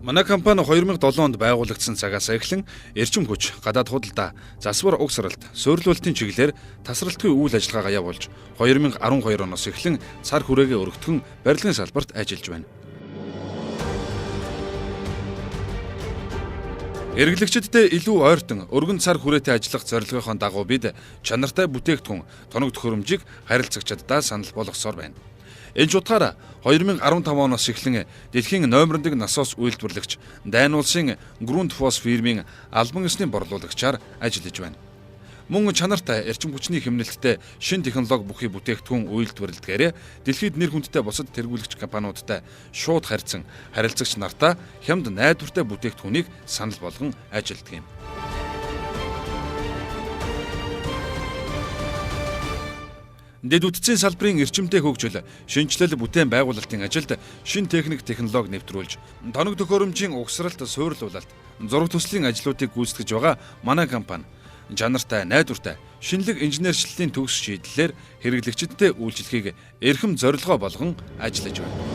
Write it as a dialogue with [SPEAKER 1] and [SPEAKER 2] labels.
[SPEAKER 1] Манай компани 2007 онд байгуулагдсан цагаас эхлэн эрчим хүч, гадаад худалдаа, засвар угсралт, суурилуулалтын чиглэлээр тасралтгүй үйл ажиллагаагаа явуулж 2012 оноос эхлэн цар хүрээгээ өргөтгөн барилгын салбарт ажиллаж байна. Эргэлэгчидтэй илүү ойртон, өргөн цар хүрээтэй ажиллах зорилгынхон дагуу бид чанартай бүтээгдэхүүн, тоног төхөөрөмжийг харилцагчдаа санал болгосоор байна. Энэ ч утгаараа 2015 оноос эхлэн дэлхийн номер 1 насос үйлдвэрлэгч Дани улсын Grundfos фирмийн албан ёсны борлуулагчаар ажиллаж байна. Мөн чанартай эрчим хүчний хэмнэлттэй шинэ технологи бүхий бүтээгдэхүүн үйлдвэрлэдгээрээ дэлхийд нэр хүндтэй бусад тэргүүлэгч компаниудтай шууд харьцан харилцагч нартаа хямд найдвартай бүтээгдэхүүнийг санал болгон ажилладаг юм. Дэд үтцийн салбарын эрчимтэй хөгжил, шинэчлэл бүтээн байгуулалтын ажилд шинэ техник технологи нэвтрүүлж, тоног төхөөрөмжийн угсралт, суурилуулалт, зураг төслийн ажлуудыг гүйцэтгэж байгаа манай компани чанартай, найдвартай, шинэлэг инженерчлэлийн төгс шийдлэлээр хэрэглэгчидтэй үйлчлэхийг эрхэм зорилгоо болгон ажиллаж байна.